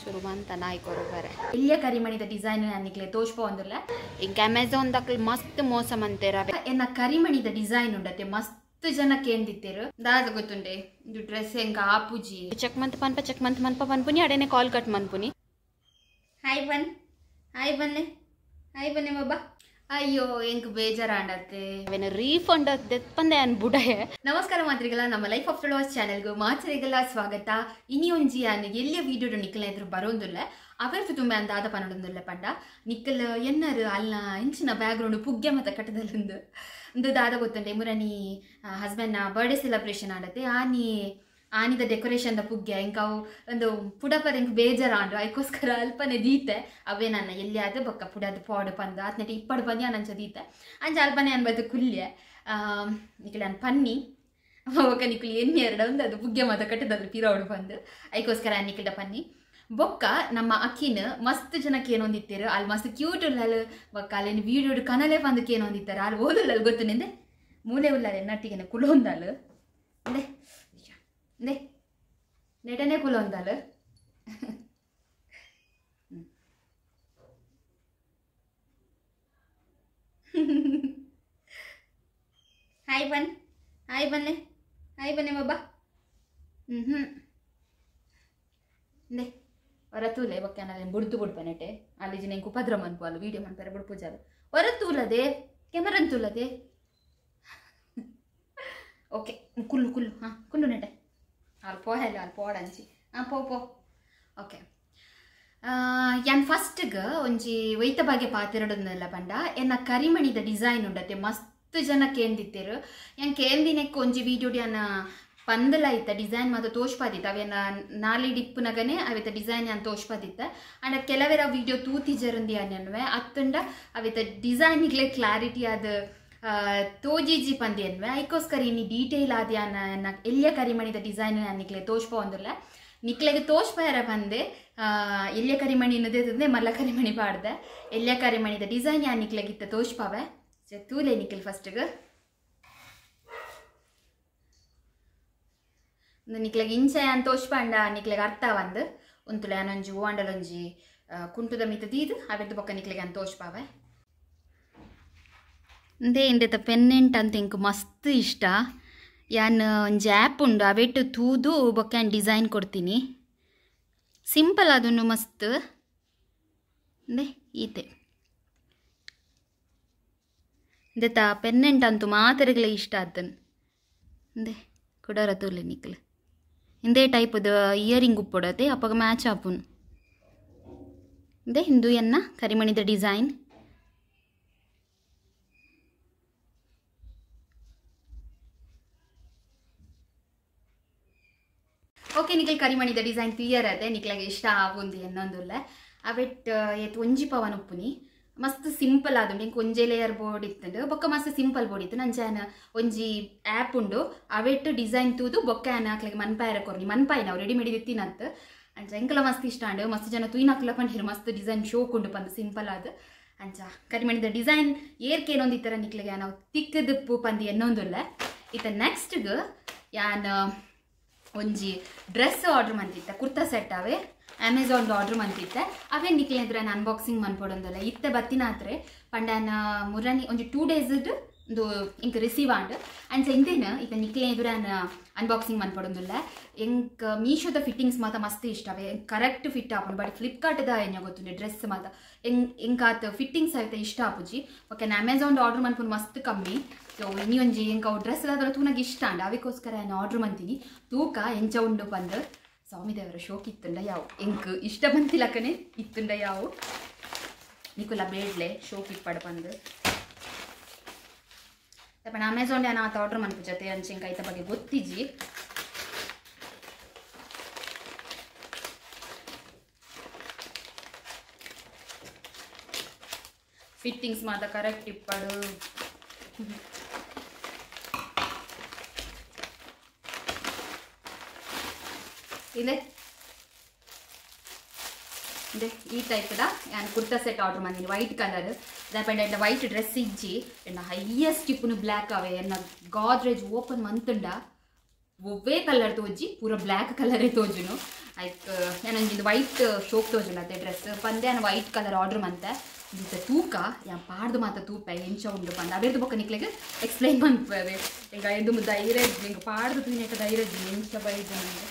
ಶುರುವಂತ ನಾಯ್ಕೊರು ಬರೆ ಎಲ್ಲಿಯ ಕರಿಮಣಿದ ಡಿಸೈನ್ ನಿಕ್ಲೆ ತೋಜ್ಪೊಂದುಲ್ಲ ಇಂಕ ಅಮೆಝಾನ್ ದಕ್ಲ್ ಮಸ್ತ್ ಮೋಸ ಮಂತೇರ ಎನ್ನ ಕರಿಮಣಿದ ಡಿಸೈನ್ ಉಂಡತೆ ಮಸ್ತ್ ಜನ ಕೇಂದಿತ್ತೇರು ದಾದ ಗೊತ್ತುಂಡೆ ಇದು ಡ್ರೆಸ್ ಎಂಕ ಆಪುಜಿ ಚೆಕ್ ಮಂತ್ ಪನ್ಪ ಚೆಕ್ ಮಂತ್ ಮನ್ಪ ಪನ್ಪುನಿ ಅಡೇನೆ ಕಾಲ್ ಕಟ್ ಮನ್ಪುನಿ. ಹಾಯ್ ಬನ್ ಹಾಯ್ ಬನ್ನೆ ಹಾಯ್ ಬನ್ನೆ ಬಾಬಾ. ಅಯ್ಯೋ ಎಂಕ್ ಬೇಜಾರಾಂಡತ್ತೆ ಅವೇನ ರೀಫಂಡ್ ದೆಪ್ಪಂದೆ ಅನ್ ಬುಡಯೆ. ನಮಸ್ಕಾರ ಮಾತ್ರಿಗಳ ನಮ್ಮ ಲೈಫ್ ಆಫ್ ತುಳುವಾಸ್ ಚಾನೆಲ್ಗೂ ಮಾತ್ರಿಗಳ ಸ್ವಾಗತ. ಇನಿ ಒಂಜಿ ಅನ್ ಎಲ್ಲಿಯ ವಿಡಿಯೋ ನಿಕ್ಕಲ ಎದುರು ಬರೋಂದುಲ್ಲ ಅವೆರ್ತು ತುಂಬ ಅಂದಾದ ಪನಡೊಂದುಲ್ಲ ಪಂಡ ನಿಕ್ಕಲ್ ಎನ್ನರು ಅಲ್ಲ ಇಂಚಿನ ಬ್ಯಾಕ್ಗ್ರೌಂಡ್ ಪುಗ್ಗೆ ಮತ್ತ ಕಟ್ಟದಲ್ಲೊಂದು ಒಂದು ದಾದ ಗೊತ್ತುಂಡೆ ಮುರನಿ ಹಸ್ಬೆಂಡ್ನ ಬರ್ಡೇ ಸೆಲೆಬ್ರೇಷನ್ ಆಡತ್ತೆ ಆನಿ ಆನಿದ ಡೆಕೋರೇಷನ್ the ಪುಗ್ಗೆ ಇಂಕವು ಒಂದು ಪುಡಪದ ಇಂಕ್ ಬೇಜಾರಾಂಡು ಐಕೋಸ್ಕರ ಅಲ್ಪನೆ ದೀತೆ ಅವೇ ನನ್ನ ಎಲ್ಲಿ ಆದ ಬೊಕ್ಕ ಪುಡದ ಪಾಡು ಪಂದು ಆತ್ನೆಟ್ ಇಪ್ಪಡು ಪಂದು ಅಂಚ ದೀತೆ ಅಂಚ ಅಲ್ಪನೆ ಅನ್ಬತ್ತು ಕುಲ್ಯ ನಿಕಲೆ ಅನ್ ಪನ್ನಿ ಬೊಕ್ಕ ನಿಕುಲು ಎಣ್ಣೆ ಎರಡು ಒಂದು ಅದು ಪುಗ್ಗೆ ಮಾತ ಕಟ್ಟದಲ್ಲ ಪಿರೋಡು ಬಂದು ಐಕೋಸ್ಕರ ನಿಕಲ್ಡ ಪನ್ನಿ. ಬೊಕ್ಕ ನಮ್ಮ ಅಕ್ಕಿನ ಮಸ್ತ್ ಜನಕ್ಕೆ ಏನೊಂದಿತ್ತೀರು ಅಲ್ಲಿ ಮಸ್ತ್ ಕ್ಯೂಟ್ ಉಳ್ಳಲು ಬೊಕ್ಕ ಅಲ್ಲೇನು ವೀಡಿಯೋಡು ಕನಲೆ ಬಂದಕ್ಕೆ ಏನೊಂದಿತ್ತಾರೆ ಅಲ್ಲಿ ಓದುಲ್ಲಲ್ಲಿ ಗೊತ್ತು ನಿಂದೆ ಮೂಲೆ ಉಳ್ಳಾರೆ ನಟ್ಟಿಗೆನ ಕುಲೊಂದಲು ಅಂದೆ 네, ನೆಟನೆ ಕುಲೊಂದಲು. ಹಾಯ್ ಬನ್ ಹಾಯ್ ಬನ್ನೆ ಹಾಯ್ ಬನ್ನೆ ಬಾಬಾ. ಹ್ಞೂ ನೇ ಹೊರ ತೂಲೆ ಬೊಕ್ಕ ನಾನು ಬುಡ್ದು ಬುಡ್ಪ ನೆಟೆ ಅಲ್ಲಿ ಜಿನ ಇಂಕ್ ಉಪದ್ರ ಮನ್ಪು ಅಲ್ಲ ವೀಡಿಯೋ ಮನ್ಪರೆ ಬುಡ್ಪು ಜಾಲ ಹೊರ ತೂಲದೆ ಕ್ಯಾಮರನ್ ತೂಲದೆ. ಓಕೆ ಕುಲ್ಲು ಕುಲ್ಲು ಹಾಂ ಕುಲ್ಲು ನೆಟೆ ಅಲ್ಲಿ ಪೋಹೆಲ್ಲ ಅಲ್ಲಿ ಪೋಡಂಚಿ ಹಾಂ ಪೋ ಪೋ. ಓಕೆ ಯಾನ್ ಫಸ್ಟ್ಗೆ ಒಂಜಿ ಒಯ್ತ ಬಗ್ಗೆ ಪಾತಿರಡೊಂದಲ್ಲ ಪಂಡ ಎನ್ನ ಕರಿಮಣಿದ ಡಿಸೈನ್ ಉಂಡತೆ ಮಸ್ತ್ ಜನ ಕೇಂದಿತ್ತೇರು ಯಾನ್ ಕೇಂದಿನೆಕ್ ಒಂಜಿ ವೀಡಿಯೋ ಯಾನ ಪಂದಲ ಇತ್ತ ಡಿಸೈನ್ ಮಾತ್ರ ತೋಜ್ಪಾದಿತ್ತ ಅವೇನ ನಾಲಿ ಡಿಪ್ಪುನಗನೆ ಅವಿತ ಡಿಸೈನ್ ಯಾನ್ ತೋಜ್ಪಾದಿತ್ತ ಅಂಡ ಕೆಲವೆರ ವೀಡಿಯೋ ತೂತಿಜರುಂದಿ ಅನ್ವೆ ಅತ್ತುಂಡ ಅವಿತ ಡಿಸೈನಿಗ್ಲೆ ಕ್ಲಾರಿಟಿ ಆದ ತೋಜಿಜಿ ಪಂದಿ ಅನ್ವೆ ಐಕೋಸ್ಕರ ಇನ್ನು ಡೀಟೇಲ್ ಆದ ಯಾನ ಎಲ್ಲಿಯ ಕರಿಮಣಿದ ಡಿಸೈನ್ ನಿಕ್ಲೆ ತೋಜ್ಪ ಒಂದುಲ್ಲ ನಿಕ್ಲೆಗೆ ತೋಜ್ಪಾಯರ ಬಂದೆ ಎಲ್ಲಿಯ ಕರಿಮಣಿ ಅನ್ನೋದೇ ಮಲ್ಲ ಕರಿಮಣಿ ಪಾಡ್ದೆ ಎಲ್ಲಿಯ ಕರಿಮಣಿದ ಡಿಸೈನ್ ಯಾನ್ ನಿಕ್ಲೆಗಿತ್ತ ತೋಜ್ಪಾವೆ ತೂಲೆ ನಿಕ್ಲೆ ಫಸ್ಟ್ಗೆ ನಿಕ್ಲೆಗೆ ಇಂಚ ಯಾನ್ ತೋಜ್ಪಂಡ ನಿಕ್ಲೆಗೆ ಅರ್ಥ ಬಂದು ಉಂತುಲೆ ಯಾನೊಂಜಿ ಹೂವಾಂಡಲೊಂಜಿ ಕುಂಟುದ ಮಿತ್ತ ದೀದು ಅವೆದ್ದು ಪಕ್ಕ ನಿಕ್ಲೆಗೆ ಯಾನ್ ತೋಜ್ಪಾವೆ. ಇಂದೇ ಇಂದೆತ ಪೆನ್ನೆಂಟ್ ಅಂತ ಇಂಕ್ ಮಸ್ತ್ ಇಷ್ಟ ಯಾನ್ ಒಂಜಿ ಆ್ಯಪ್ ಉಂಡು ಅವೆಟ್ಟು ತೂದು ಬೊಕ್ಕ ಯಾನ್ ಡಿಸೈನ್ ಕೊಡ್ತೀನಿ ಸಿಂಪಲ್ ಅದನ್ನು ಮಸ್ತ್ ಇಂದೆ ಈತೆ ಇಂದೆತ ಪೆನ್ನೆಂಟ್ ಅಂತೂ ಮಾತರೆಗ್ಲ ಇಷ್ಟ ಆತನ್ ಇಂದೆ ಕುಡಾರ ತೂಲೆ ನಿಕ್ಲೆ ಇಂದೇ ಟೈಪದ ಇಯರಿಂಗ್ ಉಪ್ಪೊಡತೆ ಅಪ್ಪಗ ಮ್ಯಾಚ್ ಆಪುನ್ ಇಂದೆ ಹಿಂದೂ ಎನ್ನ ಕರಿಮಣಿದ ಡಿಸೈನ್. ಓಕೆ ನಿಕ್ಲೆ ಕರಿಮಣಿದ ಡಿಸೈನ್ ಕ್ಲಿಯರ್ ಅದೇ ನಿಕ್ಲಾಗ ಇಷ್ಟ ಆವುಂದು ಎನ್ನೊಂದುಲ್ಲ ಅವೆಟ್ ಏತ್ ಒಂಜಿ ಪವನ್ ಉಪ್ಪುನಿ ಮಸ್ತ್ ಸಿಂಪಲ್ ಆದುಂಡು ಇಂಕ್ ಒಂಜೆ ಲೇಯರ್ ಬೋರ್ಡ್ ಇತ್ತುಂಡು ಬೊಕ್ಕ ಮಸ್ತ್ ಸಿಂಪಲ್ ಬೋರ್ಡ್ ಇತ್ತು ನಂಚಾನ ಒಂಜಿ ಆ್ಯಪ್ ಉಂಡು ಅವೆಟ್ ಡಿಸೈನ್ ತೂದು ಬೊಕ್ಕ ಆನ ಅಕ್ಲೆಗೆ ಮನ್ಪಾಯರ ಕೊರ್ನಿ ಮನ್ಪಾಯಿ ನಾವು ರೆಡಿಮೇಡ್ ಇತ್ತಿನಂತ ಅಂಚ ಎಂಕಲ ಮಸ್ತ್ ಇಷ್ಟ ಅಂಡು ಮಸ್ತ್ ಜನ ತುಯ್ನಕ್ಲ ಪಂಡಿರು ಮಸ್ತ್ ಡಿಸೈನ್ ಶೋಕ್ ಉಂಡು ಪಂದು ಸಿಂಪಲ್ ಆದ್ ಅಂಚ ಕರಿಮಣಿದ ಡಿಸೈನ್ ಏರ್ಕೆ ಏನೊಂದು ಈ ನಿಕ್ಲೆಗೆ ನಾವು ತಿಕ್ಕದಿಪ್ಪು ಪಂದು ಎನ್ನೊಂದುಲ್ಲ ಇತ್ತ ನೆಕ್ಸ್ಟ್ಗೆ ಯಾನ್ ಒಂಜಿ ಡ್ರೆಸ್ ಆರ್ಡ್ರ್ ಮಂತಿತ್ತ ಕುರ್ತಾ ಸೆಟ್ ಅವೇ ಅಮೆಝಾನ್ ಆರ್ಡ್ರ್ ಮಂತಿತ್ತೆ ಅವೇ ನಿಕ್ಲೆ ಇದ್ರೆ ನಾನು ಅನ್ಬಾಕ್ಸಿಂಗ್ ಮನ್ಪೊಡೊಂದಲ್ಲ ಇತ್ತೆ ಬತ್ತಿನಾತ್ರೆ ಪಂಡಾನ ಮುರನಿ ಒಂಜಿ 2 ಡೇಸ್ ಒಂದು ಇಂಕ್ ರಿಸೀವ್ ಆಂಡ್ ಅಂಚ ಇಂದೇನ ಇತ್ತ ನಿಕ್ಲೆ ಎದುರು ನಾನು ಅನ್ಬಾಕ್ಸಿಂಗ್ ಮನ್ಪೊಡೊಂದುಲ್ಲ ಎಂಕ್ ಮೀಶೋದ ಫಿಟ್ಟಿಂಗ್ಸ್ ಮಾತ ಮಸ್ತ್ ಇಷ್ಟ ಅವೇ ಕರೆಕ್ಟ್ ಫಿಟ್ ಆಪುಂಡು ಬಟ್ ಫ್ಲಿಪ್ಕಾರ್ಟ್ದ ಏನ ಗೊತ್ತುಂಡೆ ಡ್ರೆಸ್ ಮಾತ ಎಂಕ್ ಎಂಕಾತ್ ಫಿಟ್ಟಿಂಗ್ಸ್ ಆಯ್ತ ಇಷ್ಟ ಆಪುಜಿ ಓಕೆ ನಾನು ಅಮೆಝಾನ್ ಆರ್ಡ್ರ್ ಮನ್ಪುಂಡು ಮಸ್ತ್ ಕಮ್ಮಿ ಸೊ ಇನಿ ಒಂಜಿ ಎಂಕ್ ಅವು ಡ್ರೆಸ್ ಆದ್ರೆ ತೂನಾಗ ಇಷ್ಟ ಅಂಡ್ ಅವಕ್ಕೋಸ್ಕರ ನಾನು ಆರ್ಡ್ರ್ ಮಂತೀನಿ ತೂಕ ಎಂಚ ಉಂಡು ಪಂದು ಸ್ವಾಮಿ ದೇವರ ಶೋಕ್ ಇತ್ತುಂಡ ಯಾವು ಎಂಕ್ ಇಷ್ಟ ಬಂತಿಲಕ್ಕನೆ ಇತ್ತುಂಡ ಯಾವು ನಿಕುಲ ಬೇಡ್ಲೆ ಶೋಕ್ ಇಪ್ಪಡು ಬಂದು ತಪ್ಪಣ ಅಮೆಝಾನ್ ನಾನು ಆತ ಆರ್ಡ್ರ್ ಮನ್ಪು ಜೊತೆ ಅಂಚೆ ಐತ ಬಗ್ಗೆ ಗೊತ್ತಿಜಿ. ಫಿಟ್ಟಿಂಗ್ಸ್ ಮಾತ ಕರೆಕ್ಟ್ ಇಪ್ಪಡು ಇದೆ ಇದೆ ಈ ಟೈಪ್ದ ನಾನು ಕುರ್ತಾ ಸೆಟ್ ಆರ್ಡರ್ ಮಾಡಿದ್ದೀನಿ ವೈಟ್ ಕಲರ್ ದಾಪಂಡ ವೈಟ್ ಡ್ರೆಸ್ ಇಜ್ಜಿ ಎನ್ನ ಹೈಯೆಸ್ಟ್ ಇಪ್ಪುನು ಬ್ಲ್ಯಾಕ್ ಅವೆ ಎನ್ನ ಗಾದ್ರೇಜ್ ಓಪನ್ ಮಂತುಂಡ ಒವ್ವೇ ಕಲರ್ ತೋಜಿ ಪೂರ ಬ್ಲ್ಯಾಕ್ ಕಲರೇ ತೋಜುನು ಐಕ್ ಯಾನೊಂಜಿ ವೈಟ್ ಶೋಕ್ ತೋಜುಂಡು ಅದೇ ಡ್ರೆಸ್ ಪಂದೆ ಯಾನ್ ವೈಟ್ ಕಲರ್ ಆರ್ಡರ್ ಮಂತೆ ಇಂತ ತೂಕ ಯಾನ್ ಪಾಡ್ದು ಮಾತ ತೂಪೆ ಎಂಚ ಉಂಡು ಪಂದ ಅವೆರ್ದು ಬೊಕ್ಕ ನಿಕ್ಲೆಗ್ ಎಕ್ಸ್ಪ್ಲೈನ್ ಮನ್ಪುವೆ ಎಂಕ ಎದು ಧೈರ್ಯ ಎಂಕ್ ಪಾಡ್ದು ತೂಯಿನೆಟ ಧೈರ್ಯ ಎಂಚ ಬೈದು ನಂಗೆ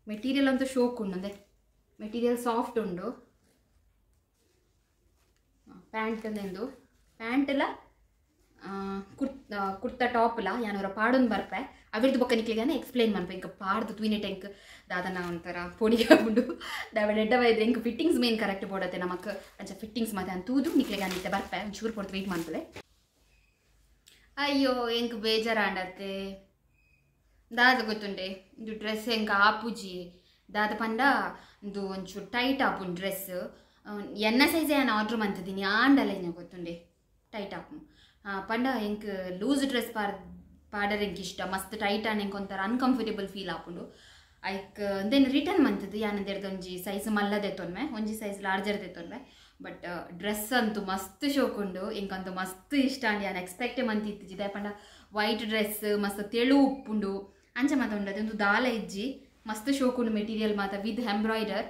ಮೆಟೀರಿಯಲ್ ಅಂತೂ ಶೋಕ್ ಉಂಡು ಅಂದೆ ಮೆಟೀರಿಯಲ್ ಸಾಫ್ಟ್ ಉಂಡು ಪ್ಯಾಂಟ್ ಅಂದೆಂದು ಪ್ಯಾಂಟ್ ಎಲ್ಲ ಕುರ್ತಾ ಟಾಪ್ಲ ಯಾನವರ ಪಾಡೊಂದು ಬರ್ಪೆ ಅವಿರ್ದು ಬೊಕ್ಕ ನಿಕ್ಲೆಗ್ ಎಕ್ಸ್ಪ್ಲೈನ್ ಮನ್ಪೆ ಇಂಕ ಪಾಡ್ದು ತೂಯಿನೆ ಟೆಂಕ್ ದಾದನ ಒಂಥರ ಪೊಡಿಗೆ ಉಂಡು ದಾವೆ ಎಡ್ಡ ಬೈದ್ರೆ ಇಂಕ ಫಿಟ್ಟಿಂಗ್ಸ್ ಮೇನ್ ಕರೆಕ್ಟ್ ಬೋಡತ್ತೆ ನಮಕ್ ಅಂಚ ಫಿಟ್ಟಿಂಗ್ಸ್ ಮಾತೆ ಅಂತ ತೂದು ನಿಕ್ಲೆಗ್ ಅನಿತ್ತೆ ಬರ್ಪೆ ಒಂಚೂರು ಪೊರ್ತು ವೆಯ್ಟ್ ಮನ್ಪಲೆ ಅಯ್ಯೋ ಎಂಕ್ ಬೇಜಾರಾಂಡತ್ತೆ ದಾದ ಗೊತ್ತುಂಡೆ ಇಂದು ಡ್ರೆಸ್ ಎಂಕ ಆಪುಜಿ ದಾದ ಪಂಡ ಇಂದು ಒಂಚೂರು ಟೈಟ್ ಆಪುಂಡು ಡ್ರೆಸ್ ಎನ್ನ ಸೈಜ್ ಯಾನ್ ಆರ್ಡ್ರ್ ಮಂತಿದ್ದೀನಿ ಆಂಡಲ ಇಂಜ ಗೊತ್ತುಂಡೆ ಟೈಟ್ ಆಪುಂಡು ಪಂಡ ಎಂಕ್ ಲೂಸ್ ಡ್ರೆಸ್ ಪಾಡರ್ ಎಂಕ್ ಇಷ್ಟ ಮಸ್ತ್ ಟೈಟ್ ಆಂಡ್ ಎಂಕ್ ಒಂಥರ ಅನ್ಕಂಫರ್ಟೇಬಲ್ ಫೀಲ್ ಆಪುಂಡು ಐಕ್ then return ಮಂತದ್ದು ಯಾನಂದೇರ್ದು ಒಂಜಿ ಸೈಜ್ ಮಲ್ಲದೆ ತೊನ್ಮೆ ಒಂಜಿ ಸೈಜ್ ಲಾರ್ಜರ್ ತೊನ್ಮೆ ಬಟ್ ಡ್ರೆಸ್ ಅಂತೂ ಮಸ್ತ್ ಶೋಕುಂಡು ಎಂಕಂತೂ ಮಸ್ತ್ ಇಷ್ಟ ಅಂಡ್ ಯಾನ್ ಎಕ್ಸ್ಪೆಕ್ಟೇ ಮಂತಿತ್ತಿಜಿ ಪಂಡ ವೈಟ್ ಡ್ರೆಸ್ ಮಸ್ತ್ ತೆಳು ಉಪ್ಪುಂಡು ಅಂಚ ಮಾತ ಉಂಡು ಅದೊಂದು ದಾಲ ಇಜ್ಜಿ ಮಸ್ತ್ ಶೋಕುಂಡು ಮೆಟೀರಿಯಲ್ ಮಾತ ವಿತ್ ಎಂಬ್ರಾಯ್ಡರ್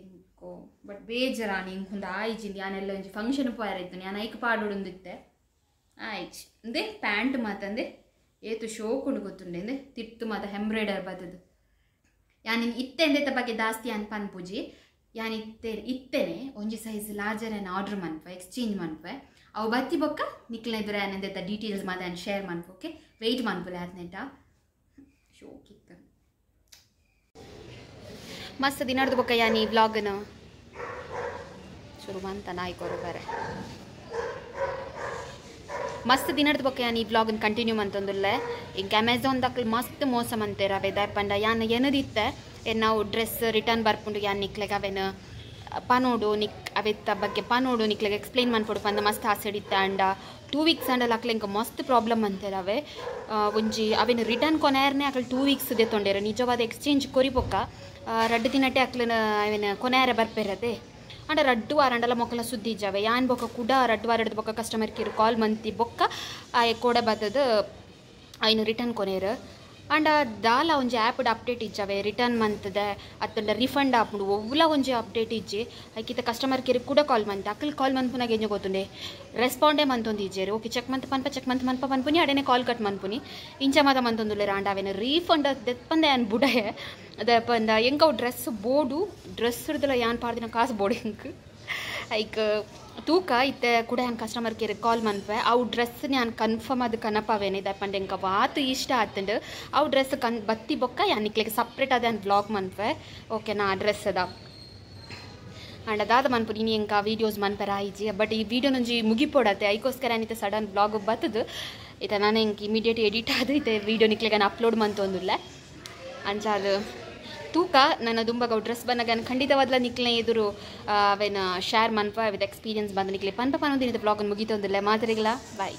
ಎಂಕೋ ಬಟ್ ಬೇಜಾರಾಣಿ ಇಂಕೊಂದು ಆಯ್ಜಿ ಯಾನೆಲ್ಲ ಒಂಜಿ ಫಂಕ್ಷನ್ ಪೋಯಾರಿತ್ತು ಯಾನ್ ಐಕ್ ಪಾಡೋಡೊಂದಿತ್ತೆ ಆಯ್ಚಿ ಅಂದೆ ಪ್ಯಾಂಟ್ ಮಾತಂದೆ ಏತು ಶೋಕುಂಡು ಗೊತ್ತುಂಡೆ ಅಂದೆ ತಿತ್ತು ಮಾತ ಎಂಬ್ರಾಯ್ಡರ್ ಬತ್ತದು ಯಾನ್ ಇತ್ತೆ ಅಂದೆತ ಬಗ್ಗೆ ಜಾಸ್ತಿ ಅನ್ ಪನ್ಪುಜಿ ಯಾನ್ ಇತ್ತೆ ಇತ್ತೇನೆ ಒಂಜಿ ಸೈಜ್ ಲಾರ್ಜರ್ ಏನ್ ಆರ್ಡರ್ ಮನ್ಪೆ ಎಕ್ಸ್ಚೇಂಜ್ ಮನ್ಪೆ ಅವು ಬತ್ತಿ ಬೊಕ್ಕ ನಿಕ್ಲ ಇದ್ರೆ ಯಾನಂದೆತ ಡೀಟೇಲ್ಸ್ ಮಾತ ಯಾನ್ ಶೇರ್ ಮನ್ಪು ಓಕೆ ವೆಯ್ಟ್ ಮನ್ಪುಲೆ ಆತ್ನೆಟ ಶೋಕಿತ್ತು ಮಸ್ತ್ ದಿನಡ್ದು ಬೊಕ್ಕ ಯಾನ್ ಈ ವ್ಲಾಗ್ನ ಶುರು ಮಂತ ನಾಯ್ಕೊರು ಬೇರೆ ಮಸ್ತ್ ದಿನಡ್ದು ಬೊಕ್ಕ ಯಾನ್ ಈ ವ್ಲಾಗ್ನ ಕಂಟಿನ್ಯೂ ಮಂತೊಂದುಲ್ಲೆ ಇಂಕ ಅಮೆಝಾನ್ ದಕ್ಲು ಮಸ್ತ್ ಮೋಸ ಮಂತೇರ್ ಅವೆ ದಾಯ್ ಪಂಡ ಯಾನ್ ಏನದಿತ್ತೆ ನಾವು ಡ್ರೆಸ್ ರಿಟರ್ನ್ ಬರ್ಪುಂಡು ಯಾನ್ ನಿಕ್ಲೆಗ್ ಅವೇನು ಪನೋಡು ನಿಕ್ ಅವೆತ್ತ ಬಗ್ಗೆ ಪನೋಡು ನಿಕ್ಲೆಗ್ ಎಕ್ಸ್ಪ್ಲೈನ್ ಮನ್ಪೊಡು ಪಂದ ಮಸ್ತ್ ಆಸೆ ಇತ್ತೆ ಅಂಡ 2 ವೀಕ್ಸ್ ಅಂಡಲ ಅಕ್ಲೆ ಇಂಕ ಮಸ್ತ್ ಪ್ರಾಬ್ಲಮ್ ಅಂತಾರೆ ಅವೆ ಒಂಜಿ ಅವೇನು ರಿಟರ್ನ್ ಕೊನೆಯರ್ನೆ ಅಕ್ಲು 2 ವೀಕ್ಸ್ ದೆತ್ತೊಂಡೇರು ನಿಜವಾದ ಎಕ್ಸ್ಚೇಂಜ್ ಕೊರಿ ಬೊಕ್ಕ ರಡ್ಡು ದಿನಟೆ ಅಕ್ಲನ ಅವೇನು ಕೊನೆಯರ ಬರ್ಪೇರದೆ ಅಂಡ ರಡ್ಡು ವಾರ ಅಂಡಲ ಮೊಕ್ಕಲ ಸುದ್ದಿ ಇಜ್ಜಾವೆ ಯಾನ್ ಬೊಕ್ಕ ಕೂಡ ರಡ್ಡು ವಾರ ಬೊಕ್ಕ ಕಸ್ಟಮರ್ ಕೇರ್ ಕಾಲ್ ಮಂತಿ ಬೊಕ್ಕ ಆಯೆ ಕೋಡೆ ಬತ್ತದ ಐನು ರಿಟರ್ನ್ ಕೊನೇರು ಅಂಡ ದಾಲ ಒಂಜಿ ಆ್ಯಪ್ಡ್ ಅಪ್ಡೇಟ್ ಇಜ್ಜಾವೆ ರಿಟರ್ನ್ ಮಂತದೆ ಅತ್ತಂಡ ರಿಫಂಡ್ ಆಪುಂಡು ಒವ್ಲ ಒಂಜಿ ಅಪ್ಡೇಟ್ ಇಜ್ಜಿ ಐಕಿತ ಕಸ್ಟಮರ್ ಕೇರ್ ಕೂಡ ಕಾಲ್ ಮಂತೆ ಅಕ್ಕಲ್ ಕಾಲ್ ಮನ್ಪುನಾಗ ಎಂಜ ಗೊತ್ತುಂಡೆ ರೆಸ್ಪಾಂಡೇ ಮಂತೊಂದು ಇಜ್ಜೇರು ಓಕೆ ಚೆಕ್ ಮಂತ್ ಪನ್ಪ ಚೆಕ್ ಮಂತ್ ಮನ್ಪ ಪನ್ಪುನಿ ಅಡೇನೆ ಕಾಲ್ ಕಟ್ ಮನ್ಪುನಿ ಇಂಚ ಮಾತ ಮಂತೊಂದುಲ್ಲೇರು ಅಂಡ ಅವೇನು ರೀಫಂಡ್ ದೆಪ್ಪಂದೆ ಯಾನ್ ಬುಡಯೆ ದೆಪ್ಪಂದ ಎಂಕ ಅವು ಡ್ರೆಸ್ ಬೋಡು ಡ್ರೆಸ್ ಇರ್ದಲ್ಲ ಯಾನ್ ಪಾಡ್ದಿನ ಕಾಸು ಬೋಡು ಎಂಕ್ ಐಕ್ ತೂಕ ಇತ್ತೆ ಕೂಡ ಯಾನ್ ಕಸ್ಟಮರ್ ಕೇರ್ ಕಾಲ್ ಮನ್ಪೆ ಅವು ಡ್ರೆಸ್ ಯಾನ್ ಕನ್ಫರ್ಮ್ ಅದು ಕನಪವೇನೆ ದಪ್ಪಂಡ ಎಂಕ ವಾತು ಇಷ್ಟ ಆತಂಡು ಅವು ಡ್ರೆಸ್ ಕನ್ ಬತ್ತಿ ಬೊಕ್ಕ ಯಾನ್ ನಿಕ್ಲೆಗ್ ಸಪ್ರೇಟ್ ಅದ ಯಾನ್ ವ್ಲಾಗ್ ಮನ್ಪೆ ಓಕೆ ನಾ ಡ್ರೆಸ್ ಅದ ಅಂಡ್ ಅದಾದ ಮನ್ಪು ಇನಿ ಎಂಕ ವೀಡಿಯೋಸ್ ಮನ್ಪೆರ ಆಯ್ಜಿ ಬಟ್ ಈ ವೀಡಿಯೋ ನಂಜಿ ಮುಗಿಪೋಡತ್ತೆ ಐಕೋಸ್ಕರ ಏನಿತ್ತೆ ಸಡನ್ ವ್ಲಾಗ್ ಬತ್ತದು ಇತ್ತ ನಾನು ಎಂಕ್ ಇಮಿಡಿಯೇಟ್ ಎಡಿಟ್ ಆದ ಇತ್ತೆ ವೀಡಿಯೋ ನಿಕ್ಲೆಗ್ ನಾನು ಅಪ್ಲೋಡ್ ಮಂತೊಂದುಲ್ಲೆ ಅಂಚ ಅದು ತೂಕ ನನ್ನ ದುಂಬಗ ಡ್ರೆಸ್ ಬಂದಾಗ ನಾನು ಖಂಡಿತವಾದ್ಲ ನಿಕ್ಲೆ ಎದುರು ಅವೇನ ಶೇರ್ ಮನ್ಪ ವಿತ್ ಎಕ್ಸ್ಪೀರಿಯನ್ಸ್ ಬಂದ ನಿಕ್ಲೆ ಪನ್ಪ ಪನ್ನೊಂದಿನ ವ್ಲಾಗ್ ಮುಗಿತೊಂದಿಲ್ಲ ಮಾತ್ರೆಗಳ ಬಾಯ್.